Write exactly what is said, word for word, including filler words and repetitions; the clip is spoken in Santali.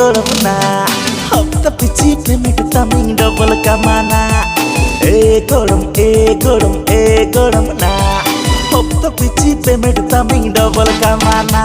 ᱜᱚᱲᱚᱢ ᱱᱟ, ᱦᱚᱯᱛᱟ ᱯᱤᱪᱷᱤ ᱯᱮᱢᱮᱱᱴ ᱛᱟᱢᱤᱧ ᱰᱚᱵᱚᱞ ᱠᱟᱢᱟᱱᱟ᱾ ᱮ ᱜᱚᱲᱚᱢ, ᱮ ᱜᱚᱲᱚᱢ, ᱮ ᱜᱚᱲᱚᱢ ᱱᱟ, ᱦᱚᱯᱛᱟ ᱯᱤᱪᱷᱤ ᱯᱮᱢᱮᱱᱴ ᱛᱟᱢᱤᱧ ᱰᱚᱵᱚᱞ ᱠᱟᱢᱟᱱᱟ᱾